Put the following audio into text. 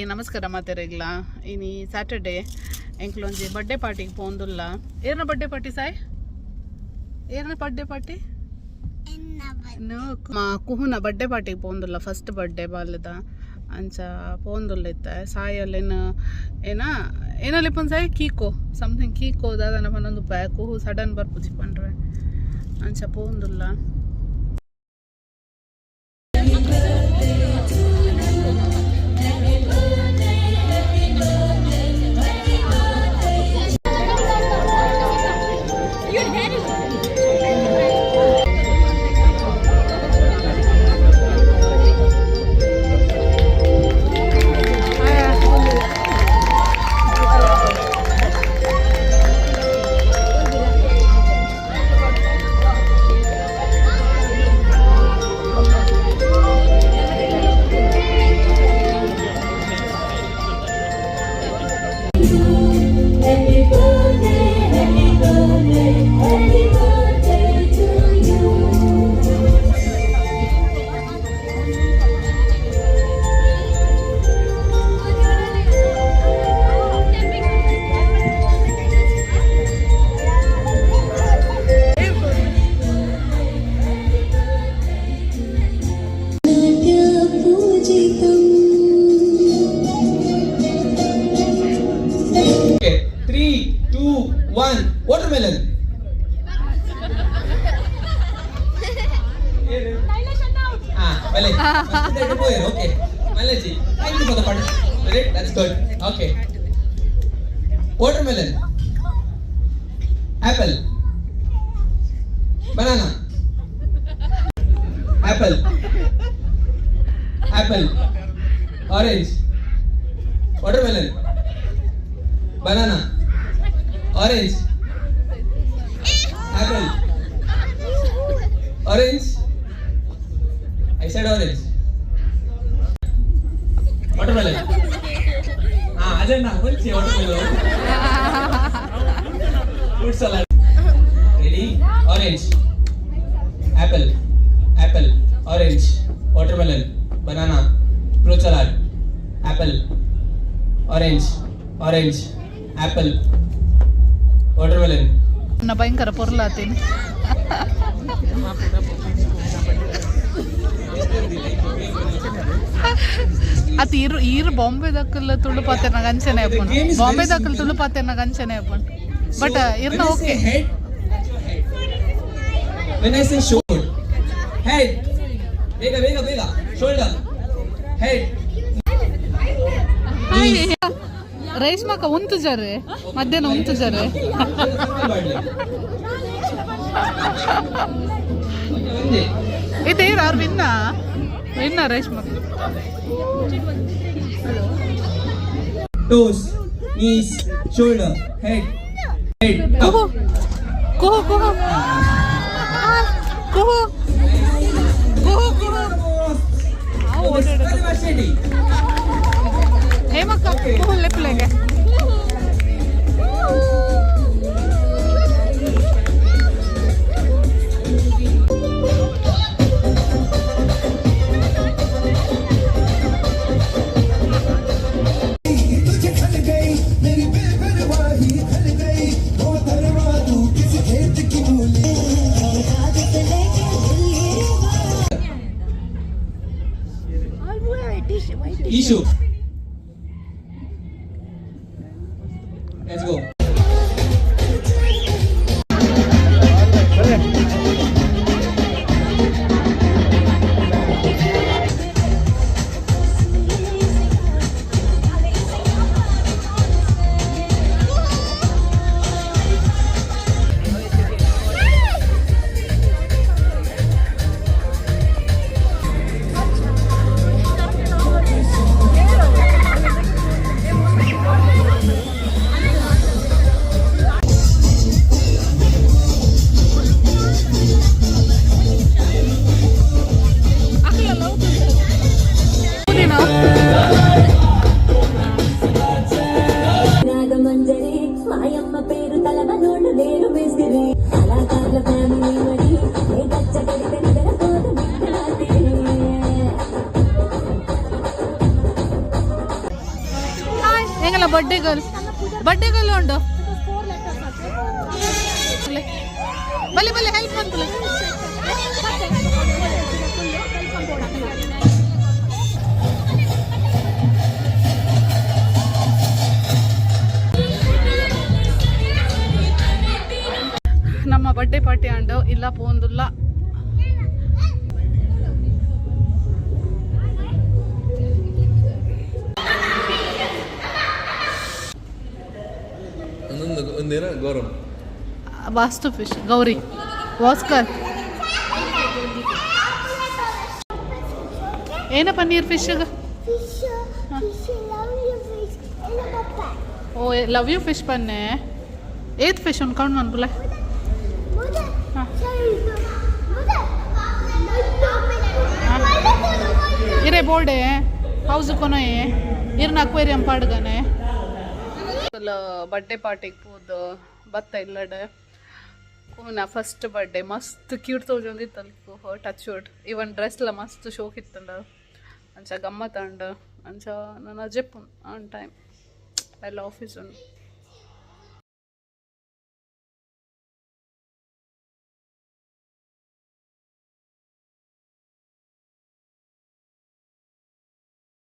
ನಮಸ್ಕಾರ ಮಾತೆರೆಗ್ಲ. ಇನಿ Saturday, ಎಂಕ್ಲೊಂಜಿ birthday ಪಾರ್ಟಿಗೆ ಪೋಂದುಲ್ಲ. ಏರ್ನ ಬರ್ಡೇ ಪಾರ್ಟಿ ಸಾಯ್? ಏರ್ನ ಬರ್ಡೇ ಪಾರ್ಟಿ? ಕುಹುನ ಬರ್ಡೇ ಪಾರ್ಟಿಗೆ ಪೋಂದುಲ್ಲ. ಫಸ್ಟ್ ಬರ್ಡೇ ಬಾಲ್ಯದ, ಅಂಚ ಪೋಂದುಲ್ಲ. ಇತ್ತ ಸಾಯಲ್ಲೇನು ಏನ ಏನಲ್ಲಿ ಸಾಯ್? ಕೀಕೋ ಸಮಥಿಂಗ್, ಕೀಕೋ ದಾದನ ಪನ್ನೊಂದು ಕುಹು ಸಡನ್ ಬರ್ಪುಜಿ ಪಂಡ್ರೆ. ಅಂಚ ಪೋಂದುಲ್ಲ. Happy birthday, happy birthday, happy birthday to you. Okay, three, two, one. Watermelon. Ah, Malay. Okay. Malaji. Thank you for the participation. That's good. Okay. Watermelon. Apple. Banana. Apple. Apple. Orange. Watermelon. Banana. Orange. Apple. Orange. I said orange. Watermelon. Ah, Ajanna, what's watermelon? Fruit salad. Ready? Orange. Apple. Apple. Orange. Watermelon. Banana. Fruit salad. Apple. Orange. Orange. Apple. Watermelon. ಭಯಂಕರ ಪೊರ್ಲಾತೀನಿ. ಅತ್ ಇರು ಈರು Bombay ದಕ್ಕಲ್ Tulu ಪಾತೆರ್ನಾಗ ಅಂಚನೆ ಅಪ್ಪುಂಡು. Bombay ದಕ್ಕಲ್ Tulu ಪಾತೆರ್ನಾಗ ಅಂಚನೆ ಅಪ್ಪುಂಡು. But ಇರ್ನ When I okay. say head, when I say shoulder, head, ಬೇಗ ಬೇಗ ಬೇಗ, shoulder, head. ರೇಷ್ಮಕ್ಕ ಉಂತು ಜರೆ, ಮಧ್ಯಾಹ್ನ ಉಂತು ಜರೆ. ಒಂದೇ. ಇದೇನು ಅವ್ರು ವಿನ್ನ ವಿನ್ನ Reshma. Toes, knees, shoulder, head, head, Kuhu up. Kuhu Kuhu Kuhu Kuhu Kuhu. Fatima Shetty. ಹೇಮಕ್ಕ, ಕುಹು ಲೆಪ್ಪಲೆಗೆ. तुझे खल गई मेरी बेपरवाही, खल गई मोहतरमा तू किस खेत की मूली। Ishu. Let's go. కళాకారుల ఫ్యామిలీ మరి ఏ గచ్చ కడితే నిద్రపోదు మిత్రాతే. ಹಾಯ್ ಹೆಂಗಲ್ಲ ಬರ್ಡೇ ಗರ್ಲ್, ಬರ್ಡೇ ಗರ್ಲ್ ಉಂಡು. ಬಲೆ ಬಲೆ ಹೆಲ್ಪ್ ಮನ್ಪುಲೆ. ನಮ್ಮ ಬರ್ಡೇ ಪಾರ್ಟಿ ಅಂಡು ಇಲ್ಲ ಪೋಂದುಲ್ಲ. ಒಂದೊಂದು ಒಂದೇನ ಗೌರವ್. ವಾಸ್ತು ಫಿಶ್ ಗೌರಿ ವಾಸ್ಕರ್ ಏನಪ್ಪ ನೀರು fish? Fish, fish, love you fish. Hello, Papa. O love you fish ಪನ್ನೆ. ಏತ್ ಫಿಶ್ ಒಂದು ಕೌಂಟ್ ಮನ್ಪುಲೆ. Mother, Huh. sorry, mother. Huh? ಇರೇ ಬೋರ್ಡೆ ಹೌಸ್ ಕೊನೊಯೆ ಇರ್ನ ಅಕ್ವೇರಿಯಂ ಪಾಡ್ಗನೆ. ಬರ್ಡೇ ಪಾರ್ಟಿಗೆ ಪೋದು ಬತ್ತ ಇಲ್ಲಡೆ. ಕೂನ ಫಸ್ಟ್ ಬರ್ಡೇ ಮಸ್ತ್ ಕ್ಯೂಟ್ ತೋಜೊಂದಿತ್ತಲ್ಲ. ಟಚ್ ವುಡ್ ಇವನ್ ಡ್ರೆಸ್ಲ ಮಸ್ತ್ ಶೋಕ್ ಇತ್ತಂಡ. ಅಂಚ ಗಮ್ಮತ್ ಅಂಡ. ಅಂಚ ನನ್ನ Jeppu on time I office.